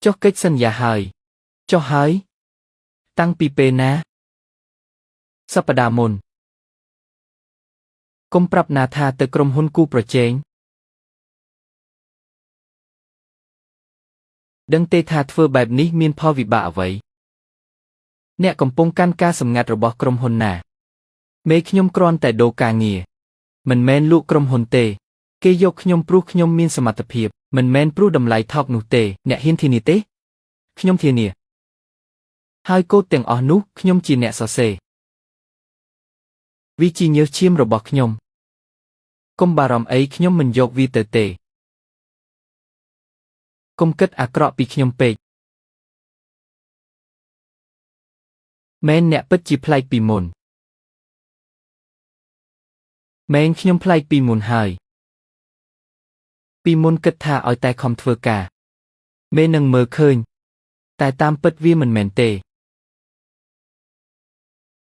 ចុះកិច្ចសន្យាហើយចុះហើយតាំងពីពេលណាសប្តាហ៍មុនកុំប្រាប់ណាថាទៅក្រុមហ៊ុនគូប្រជែងដឹងទេថាធ្វើបែបនេះមានផលវិបាកអ្វីអ្នកកំពុងកាន់ការសម្ងាត់របស់ក្រុមហ៊ុនណាមេខ្ញុំគ្រាន់តែដូរការងារមិនមែនលក់ក្រុមហ៊ុនទេគេយកខ្ញុំព្រោះខ្ញុំមានសមត្ថភាពមិនមែនព្រោះតម្លៃថោកនោះទេអ្នកហ៊ានធានាទេខ្ញុំធានាហើយកូដទាំងអស់នោះខ្ញុំជាអ្នកសរសេរវាជាញើសឈាមរបស់ខ្ញុំកុំបារម្ភអីខ្ញុំមិនយកវាទៅទេកុំគិតអាក្រក់ពីខ្ញុំពេកមែនអ្នកពិតជាប្លែកពីមុនមែនខ្ញុំប្លែកពីមុនហើយពីមុនគិតថាឲ្យតែខំធ្វើការមេនឹងមើលឃើញតែតាមពិតវាមិនមែនទេ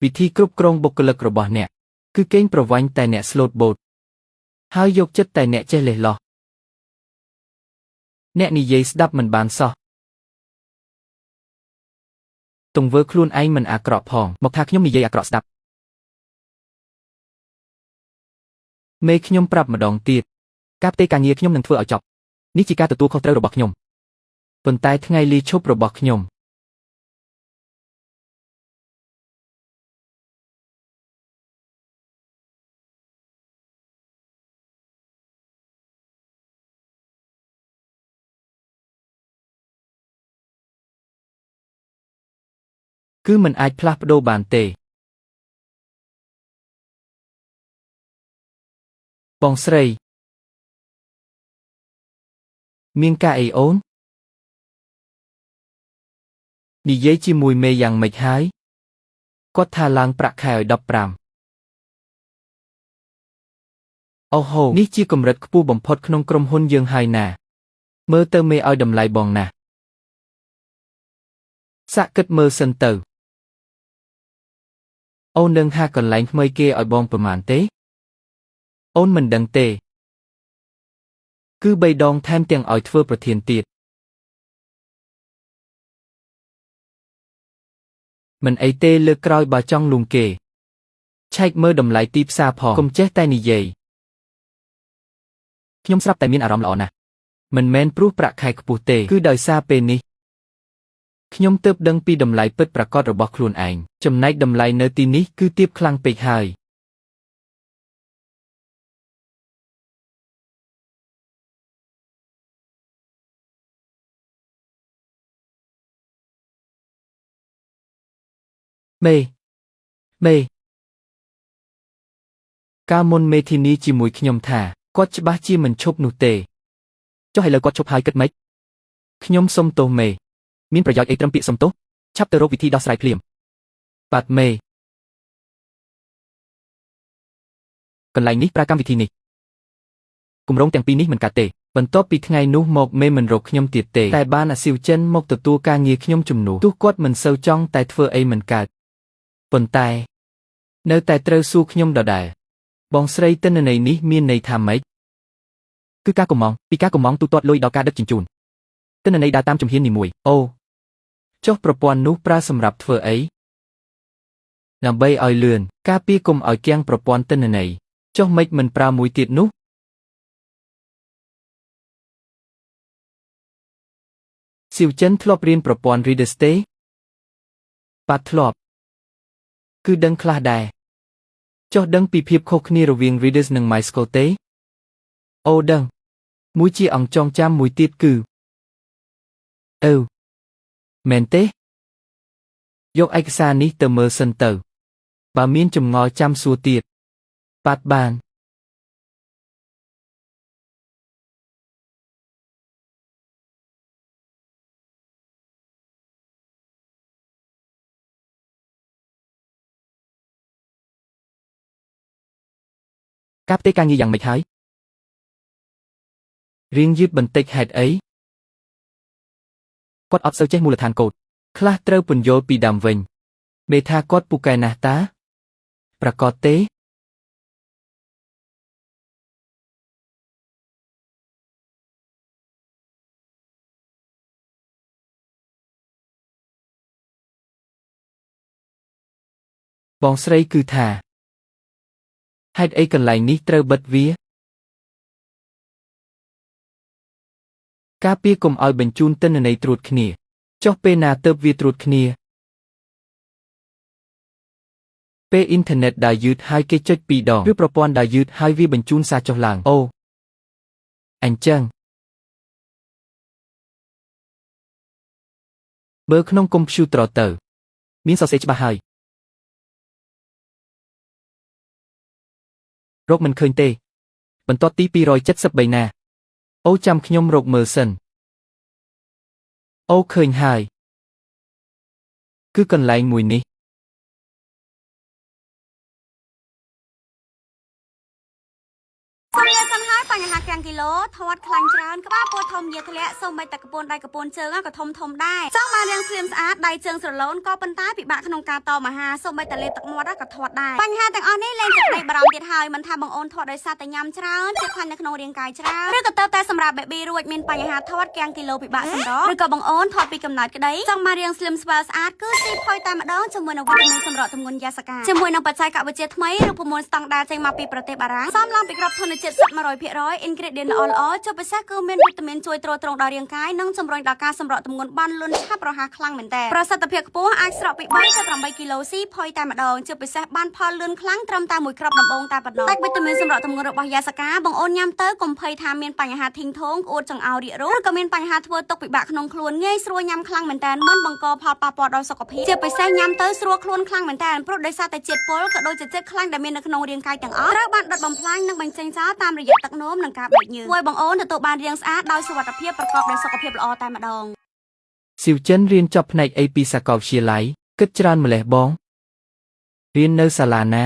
វិធីគ្រប់គ្រងបុគ្គលិករបស់អ្នកគឺកេងប្រវ័ញ្ចតែអ្នកស្លូតបូតហើយយកចិត្តតែអ្នកចេះលេះលោះអ្នកនិយាយស្ដាប់មិនបានសោះទង្វើខ្លួនឯងមិនអាក្រក់ផងមកថាខ្ញុំនិយាយអាក្រក់ស្ដាប់មេខ្ញុំប្រាប់ម្ដងទៀតការផ្ទេរការងារខ្ញុំនឹងធ្វើឲ្យចប់នេះជាការទទួលខុសត្រូវរបស់ខ្ញុំប៉ុន្តែថ្ងៃលាឈប់របស់ខ្ញុំគឺមិនអាចផ្លាស់ប្ដូរបានទេបងស្រីមានការអីអូននិយាយជាមួយមេយ៉ាងម៉េចហើយគាត់ថាឡើងប្រាក់ខែឲ្យ15អូហូនេះជាកម្រិតខ្ពស់បំផុតក្នុងក្រុមហ៊ុនយើងហើយណាមើលទៅមេឲ្យតម្លៃបងណាស់សាក់គិតមើលសិនទៅអូននឹងហាកន្លែងថ្មីគេឲ្យបងប្រមាណទេអូនមិនដឹងទេគឺ3ដងថែមទាំងឲ្យធ្វើប្រធានទៀតមិនអីទេលើកក្រោយបើចង់លួងគេឆែកមើលតម្លៃទីផ្សារផងកុំចេះតែនិយាយខ្ញុំស្រាប់តែមានអារម្មណ៍ល្អណាស់មិនមែនព្រោះប្រាក់ខែខ្ពស់ទេគឺដោយសារពេលនេះខ្ញុំទើបដឹងពីតម្លៃពិតប្រាកដរបស់ខ្លួនឯងចំណែកតម្លៃនៅទីនេះគឺទាបខ្លាំងពេកហើយមេមេកាលមុនមេធានីជាមួយខ្ញុំថាគាត់ច្បាស់ជាមិនឈប់នោះទេចុះឥឡូវគាត់ឈប់ហើយគិតម៉េចខ្ញុំសុំទោសមេមានប្រយោជន៍អីត្រឹមពាក្យសុំទោសឆាប់ទៅរកវិធីដោះស្រាយភ្លាមបាទមេកន្លែងនេះប្រើកម្មវិធីនេះគម្រោងទាំងពីរនេះមិនកាត់ទេបន្ទាប់ពីថ្ងៃនោះមកមេមិនរកខ្ញុំទៀតទេតែបានអាស៊ីវចិនមកទទួលការងារខ្ញុំជំនួសទោះគាត់មិនសូវចង់តែធ្វើអីមិនកើតប៉ុន្តែនៅតែត្រូវសួរខ្ញុំដដែលបងស្រីទិន្នន័យនេះមានន័យថាម៉េចគឺការកំងពីការកំងទូទាត់លុយដល់ការដឹកជញ្ជូនទិន្នន័យដើរតាមជំហាននីមួយអូចុះប្រព័ន្ធនោះប្រើសម្រាប់ធ្វើអីដើម្បីឲ្យលឿនការពារកុំឲ្យគាំងប្រព័ន្ធទិន្នន័យចុះម៉េចមិនប្រើមួយទៀតនោះស៊ីវចិនធ្លាប់រៀនប្រព័ន្ធ Readers ទេបាទធ្លាប់គឺដឹងខ្លះដែរចុះដឹងពីភាពខុសគ្នារវាង Readers និង MySQL ទេអូដឹងមួយជាអង្គចងចាំមួយទៀតគឺអឺមែនទេយកឯកសារនេះទៅមើលសិនទៅបើមានចម្ងល់ចាំសួរទៀតបាទបានការផ្ទេរការងារយ៉ាងម៉េចហើយរៀងយឺតបន្តិចហេតុអីគាត់អត់សូវចេះមូលដ្ឋានកូដខ្លះត្រូវពន្យល់ពីដើមវិញមេថាគាត់ពូកែណាស់តាប្រកាសទេ បងស្រីគឺថាហេតុអីកន្លែងនេះត្រូវបិទវាការពារកុំឲ្យបញ្ជូនទិន្នន័យត្រួតគ្នាចុះពេលណាទៅវាត្រួតគ្នាពេលអ៊ីនធឺណិតដើរយឺតហើយគេចុចពីរដងឬប្រព័ន្ធដើរយឺតហើយវាបញ្ជូនសារចុះឡើងអូអញ្ចឹងបើក្នុងកុំព្យូទ័រទៅមានសរសេរច្បាស់ហើយរកមិនឃើញទេបន្ទាត់ទី273ណាអូចាំខ្ញុំរកមើលសិនអូឃើញហើយគឺកន្លែងមួយនេះ សំលាសិនហើយបញ្ហាកាំងគីឡូធាត់ខ្លាញ់ច្រើនក្បាលពោះធំយាធ្លាក់សូម្បីតែកពូនដៃកពូនជើងក៏ធំធំដែរចង់បានរាងស្លៀមស្អាតដៃជើងស្រឡូនក៏ប៉ុន្តែពិបាកក្នុងការតមអាហារសូម្បីតែលេបទឹកមាត់ក៏ធាត់ដែរបញ្ហាទាំងអស់នេះលែងជាក្តីបារម្ភទៀតហើយមិនថាបងអូនធាត់ដោយសារតែញ៉ាំច្រើនជាតិខ្លាញ់នៅក្នុងរាងកាយច្រើនឬក៏ទៅតែសម្រាប់ baby រួចមានបញ្ហាធាត់កាំងគីឡូពិបាកសម្រកឬក៏បងអូនធាត់ពីកំណើតក្តីចង់បានរាងស្លៀមស្វាលស្អាតគឺស៊ីផុយតែម្ដងជាមួយនឹងវីតាមីនសម្រកទម្ងន់យ៉ាសាកាជាមួយនឹងបច្ចេកវិទ្យាថ្មីរូបមន្តស្តង់ដារចេញមកពីប្រទេសបារាំងសំឡងពីក្របធនជាតិសុទ្ធ100% ingredient ល្អល្អជាពិសេសគឺមានវីតាមីនជួយទ្រទ្រង់ដល់រាងកាយនិងជំរុញដល់ការសម្រកទម្ងន់បានលឿនឆាប់រហ័សខ្លាំងមែនតើប្រសិទ្ធភាពខ្ពស់អាចស្រកពី3ទៅ8គីឡូស៊ីផុយតែម្ដងជាពិសេសបានផលលឿនខ្លាំងត្រឹមតែមួយគ្រាប់ដំបូងតែប៉ុណ្ណោះដាច់វីតាមីនសម្រកទម្ងន់របស់យ៉ាសាកាបងអូនញ៉ាំទៅកុំភ័យថាមានបញ្ហាធីងធងក្អួតចង្អោររាករូសឬក៏មានបញ្ហាធ្វើទុកពិបាកក្នុងខ្លួនងាយស្រួលញ៉ាំខ្លាំងមែនតើមិនបង្កផលប៉ះពាល់ដល់សុខភាពជាពិសេសញ៉ាំទៅស្រួលខ្លួនខ្លាំងមែនតើព្រោះដោយសារតែជាតិពុលក៏ដូចជាជាតិខ្លាញ់ដែលមាននៅក្នុងរាងកាយទាំងអស់ត្រូវបានដុតបំផ្លាញនិងបញ្ចេញចោលតាមរយៈទឹកនោមនិងការបែកញើសធ្វើឲ្យបងអូនទទួលបានរាងស្អាតដោយសុវត្ថិភាពប្រកបដោយសុខភាពល្អតែម្ដង ស៊ីវចិនរៀនចប់ផ្នែកអីពីសាកលវិទ្យាល័យគិតច្រើនម្លេះបងរៀននៅសាលាណា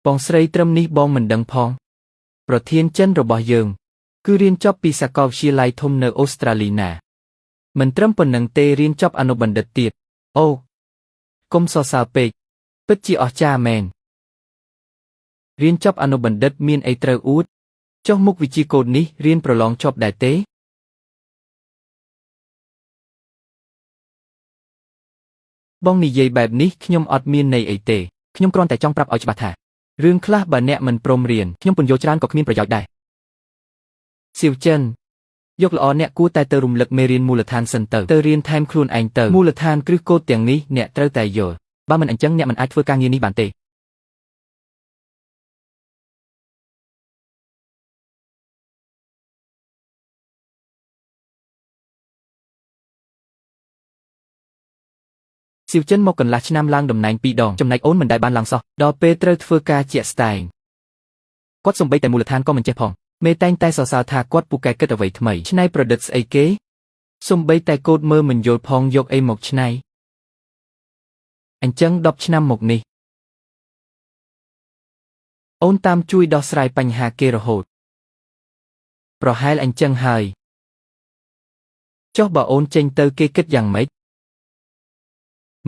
បងស្រីត្រឹមនេះបងមិនដឹងផងប្រធានចិនរបស់យើងគឺរៀនចប់ពីសាកលវិទ្យាល័យធំនៅអូស្ត្រាលីណាមិនត្រឹមប៉ុណ្ណឹងទេរៀនចប់អនុបណ្ឌិតទៀតអូកុំសរសើរពេកពិតជាអស្ចារ្យមែនរៀនចប់អនុបណ្ឌិតមានអីត្រូវអួតចុះមុខវិជ្ជាកូដនេះរៀនប្រឡងជាប់ដែរទេបងនិយាយបែបនេះខ្ញុំអត់មានន័យអីទេខ្ញុំគ្រាន់តែចង់ប្រាប់ឲ្យច្បាស់ថារឿងខ្លះបើអ្នកមិនព្រមរៀនខ្ញុំពន្យល់ច្រើនក៏គ្មានប្រយោជន៍ដែរសៀវចិនយកល្អអ្នកគួរតែទៅរំលឹកមេរៀនមូលដ្ឋានសិនទៅទៅរៀនថែមខ្លួនឯងទៅមូលដ្ឋានគ្រឹះកូដទាំងនេះអ្នកត្រូវតែយល់បើមិនអញ្ចឹងអ្នកមិនអាចធ្វើការងារនេះបានទេសៀវចិនមកកន្លះឆ្នាំឡើងតំណែងពីរដងចំណែកអូនមិនដែលបានឡើងសោះដល់ពេលត្រូវធ្វើការជាក់ស្ដែងគាត់សំបីតែមូលដ្ឋានក៏មិនចេះផងមេតែងតែសរសើរថាគាត់ពូកែគិតអ្វីថ្មីច្នៃប្រឌិតស្អីគេសំបីតែកូដមើលមិនយល់ផងយកអីមកច្នៃអញ្ចឹង10ឆ្នាំមកនេះអូនតាមជួយដោះស្រាយបញ្ហាគេរហូតប្រហែលអញ្ចឹងហើយចុះបើអូនចេញទៅគេគិតយ៉ាងម៉េច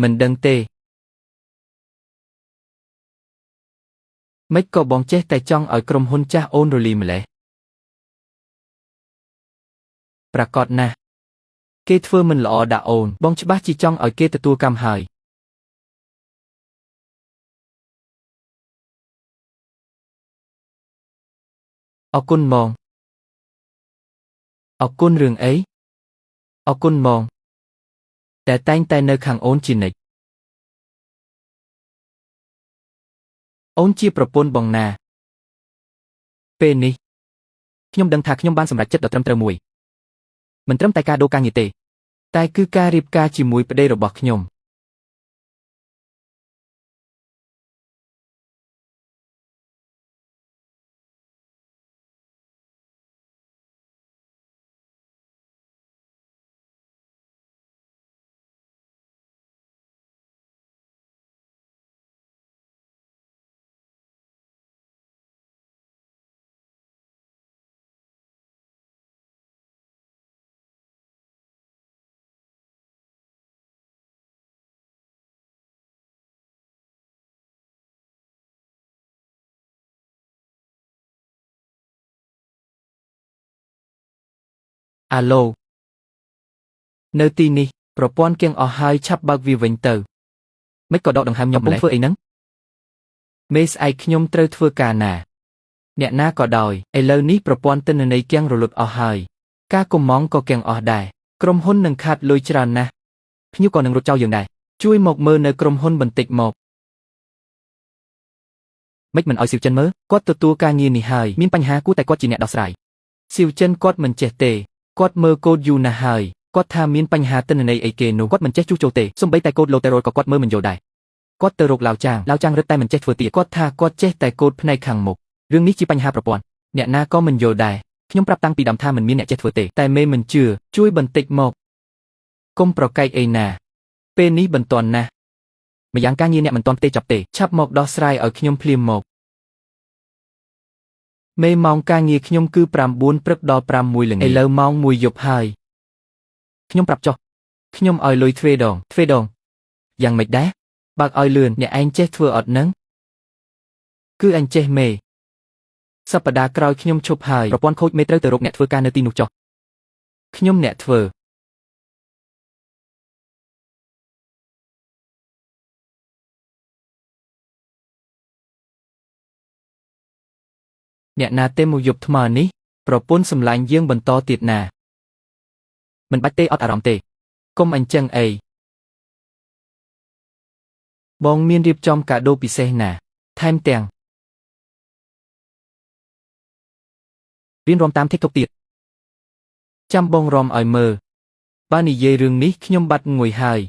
មិនដឹងទេម៉េចក៏បងចេះតែចង់ឲ្យក្រុមហ៊ុនចាស់អូនរលីម្លេះប្រាកដណាស់គេធ្វើមិនល្អដាក់អូនបងច្បាស់ជាចង់ឲ្យគេទទួលកម្មហើយអរគុណបងអរគុណរឿងអីអរគុណបងតែតែងតែនៅខាងអូនជានិច្ចអូនជាប្រពន្ធបងណាពេលនេះខ្ញុំដឹងថាខ្ញុំបានសម្រេចចិត្តដ៏ត្រឹមត្រូវមួយមិនត្រឹមតែការដូរការងារទេតែគឺការរៀបការជាមួយប្តីរបស់ខ្ញុំអាឡូនៅទីនេះប្រព័ន្ធគៀងអស់ហើយឆាប់បើកវាវិញទៅមិនក៏ដកដង្ហើមខ្ញុំម្លេះធ្វើអីហ្នឹង មេស្អែកខ្ញុំត្រូវធ្វើការណា អ្នកណាក៏ដោយឥឡូវនេះប្រព័ន្ធទិន្នន័យគាំងរលត់អស់ហើយការកុម្ម៉ង់ក៏គាំងអស់ដែរក្រុមហ៊ុននឹងខាតលុយច្រើនណាស់ភ្ញៀវក៏នឹងរត់ចោលយើងដែរជួយមកមើលនៅក្រុមហ៊ុនបន្តិចមកមិនមិនឲ្យស៊ីវចិនមើលគាត់ទទួលការងារនេះហើយមានបញ្ហាគួរតែគាត់ជាអ្នកដោះស្រាយស៊ីវចិនគាត់មិនចេះទេគាត់មើលកូដយូរណាស់ហើយគាត់ថាមានបញ្ហាទិន្នន័យអីគេនោះគាត់មិនចេះជួសជុលទេសូម្បីតែកូដ Lateral ក៏គាត់មើលមិនយល់ដែរគាត់ទៅរកឡាវចាងឡាវចាងរឹតតែមិនចេះធ្វើទៀតគាត់ថាគាត់ចេះតែកូដផ្នែកខាងមុខរឿងនេះជាបញ្ហាប្រព័ន្ធអ្នកណាក៏មិនយល់ដែរខ្ញុំប្រាប់តាំងពីដើមថាមិនមានអ្នកចេះធ្វើទេតែមេមិនជឿជួយបន្តិចមកកុំប្រកែកអីណាពេលនេះបន្ទាន់ណាស់ម្យ៉ាងការងារអ្នកមិនទាន់ទេចប់ទេឆាប់មកដោះស្រាយឲ្យខ្ញុំភ្លាមមកមេម៉ោងការងារខ្ញុំគឺ9ព្រឹកដល់6ល្ងាចឥឡូវម៉ោង1យប់ហើយខ្ញុំប្រាប់ចុះខ្ញុំឲ្យលុយទ្វេដងទ្វេដងយ៉ាងម៉េចដែរបើកឲ្យលឿនអ្នកឯងចេះធ្វើអត់នឹងគឺអញចេះមេសប្តាហ៍ក្រោយខ្ញុំឈប់ហើយប្រព័ន្ធខូចមេត្រូវទៅរកអ្នកធ្វើការនៅទីនោះចុះខ្ញុំអ្នកធ្វើអ្នកណាទេមកយប់ថ្មនេះប្រពន្ធសម្លាញ់យើងបន្តទៀតណាមិនបាច់ទេអត់អារម្មណ៍ទេកុំអញ្ចឹងអីបងមានរៀបចំកាដូពិសេសណាថែមទាំងរៀនរំតាម TikTok ទៀតចាំបងរំឲ្យមើលបើនិយាយរឿងនេះខ្ញុំបាត់ងួយហើយ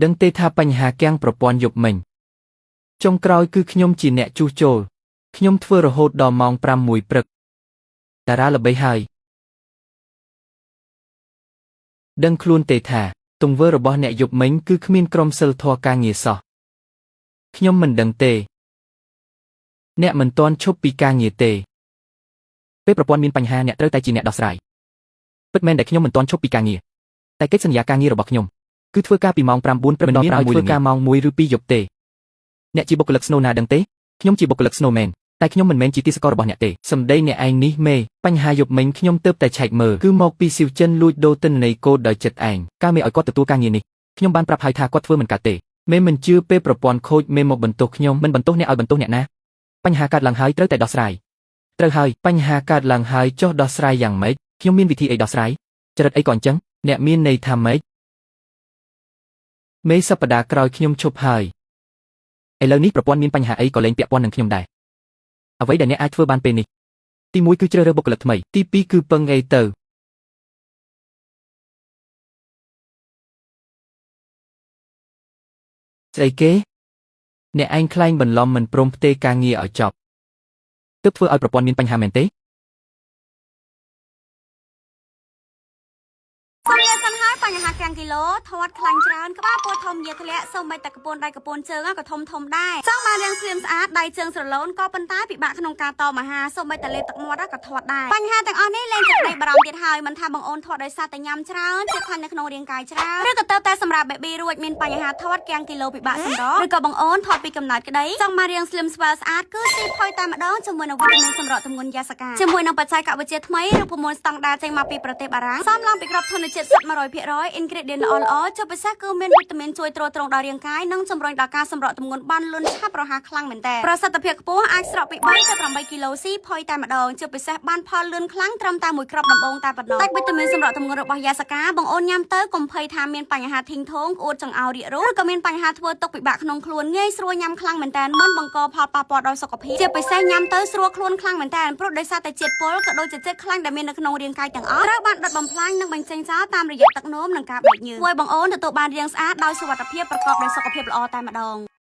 ដឹងទេថាបញ្ហាគាំងប្រព័ន្ធយប់មិញចុងក្រោយគឺខ្ញុំជាអ្នកជួសជុលខ្ញុំធ្វើរហូតដល់ម៉ោង6ព្រឹកតារាល្បីហើយដឹងខ្លួនទេថាទង្វើរបស់អ្នកយប់មិញគឺគ្មានក្រមសីលធម៌ការងារសោះខ្ញុំមិនដឹងទេអ្នកមិនទាន់ឈប់ពីការងារទេពេលប្រព័ន្ធមានបញ្ហាអ្នកត្រូវតែជាអ្នកដោះស្រាយពិតមែនដែលខ្ញុំមិនទាន់ឈប់ពីការងារតែកិច្ចសន្យាការងាររបស់ខ្ញុំគឺធ្វើការពីម៉ោង9ព្រឹកដល់6ធ្វើការម៉ោង1ឬ2យប់ទេអ្នកជាបុគ្គលិក Snow ណាដឹងទេខ្ញុំជាបុគ្គលិក Snow មែនតែខ្ញុំមិនមែនជាទាសកររបស់អ្នកទេសម្ដីអ្នកឯងនេះមេបញ្ហាយប់មិញខ្ញុំទើបតែឆែកមើលគឺមកពីស៊ីវចិនលួចដូរទិន្នន័យកូដដោយចិត្តឯងកាលមេឲ្យគាត់ទទួលការងារនេះខ្ញុំបានប្រាប់ហើយថាគាត់ធ្វើមិនកើតទេមេមិនជឿពេលប្រព័ន្ធខូចមេមកបន្ទោសខ្ញុំមិនបន្ទោសអ្នកឲ្យបន្ទោសអ្នកណាបញ្ហាកើតឡើងហើយត្រូវតែដោះស្រាយត្រូវហើយបញ្ហាកើតឡើងហើយចុះដោះស្រាយយ៉ាងម៉េចខ្ញុំមានវិធីអីដោះស្រាយចរិតអីក៏អញ្ចឹងអ្នកមានន័យថាម៉េចមេសប្តាហ៍ក្រោយខ្ញុំឈប់ហើយឥឡូវនេះប្រព័ន្ធមានបញ្ហាអីក៏លែងពាក់ព័ន្ធនឹងខ្ញុំដែរអ្វីដែលអ្នកអាចធ្វើបានពេលនេះទី1គឺជ្រើសរើសបុគ្គលិកថ្មីទី2គឺពឹងអីទៅស្អីគេអ្នកឯងក្លែងបន្លំមិនព្រមផ្ទេរការងារឲ្យចប់ទើបធ្វើឲ្យប្រព័ន្ធមានបញ្ហាមែនទេ សំលាសិនហើយបញ្ហាកាំងគីឡូធាត់ខ្លាញ់ច្រើនក្បាលពោះធំយាធ្លាក់សូម្បីតែកពូនដៃកពូនជើងក៏ធំធំដែរចង់បានរាងស្លៀមស្អាតដៃជើងស្រឡូនក៏ប៉ុន្តែពិបាកក្នុងការតមអាហារសូម្បីតែលេបទឹកមាត់ក៏ធាត់ដែរបញ្ហាទាំងអស់នេះលែងជាក្តីបារម្ភទៀតហើយមិនថាបងអូនធាត់ដោយសារតែញ៉ាំច្រើនជាតិខ្លាញ់នៅក្នុងរាងកាយច្រើនឬក៏ទៅតែសម្រាប់ baby រួចមានបញ្ហាធាត់កាំងគីឡូពិបាកសម្រកឬក៏បងអូនធាត់ពីកំណើតក្តីចង់បានរាងស្លៀមស្វាលស្អាតគឺស៊ីផុយតែម្ដងជាមួយនឹងវីតាមីនសម្រកទម្ងន់យ៉ាសាកាជាមួយនឹងបច្ចេកវិទ្យាថ្មីរូបមន្តស្តង់ដារចេញមកពីប្រទេសបារាំងសំឡងពីក្របធនជាតិសុទ្ធ100% ingredient ល្អល្អជាពិសេសគឺមានវីតាមីនជួយទ្រទ្រង់ដល់រាងកាយនិងជំរុញដល់ការសម្រកទម្ងន់បានលន់ឆាប់រហ័សខ្លាំងមែនតើប្រសិទ្ធភាពខ្ពស់អាចស្រកពី3ទៅ8គីឡូស៊ីផុយតែម្ដងជាពិសេសបានផលលឿនខ្លាំងត្រឹមតែមួយគ្រាប់ដំបូងតែប៉ុណ្ណោះតែវីតាមីនសម្រកទម្ងន់របស់យ៉ាសាកាបងអូនញ៉ាំទៅកុំភ័យថាមានបញ្ហាធីងធងក្អួតចង្អោររាករូសឬក៏មានបញ្ហាធ្វើទុកពិបាកក្នុងខ្លួនងាយស្រួលញ៉ាំខ្លាំងមែនតើមិនបង្កផលប៉ះពាល់ដល់សុខភាពជាពិសេសញ៉ាំទៅស្រួលខ្លួនខ្លាំងមែនតើព្រោះដោយសារតែជាតិពុលក៏ដូចជាជាតិខ្លាញ់ដែលមាននៅក្នុងរាងកាយទាំងអស់ត្រូវបានដុតបំផ្លាញនិងបញ្ចេញចោលតាមរយៈទឹកនោមនិងការបែកញើសធ្វើឲ្យបងអូនទទួលបានរាងស្អាតដោយសុវត្ថិភាពប្រកបដោយសុខភាពល្អតែម្ដង។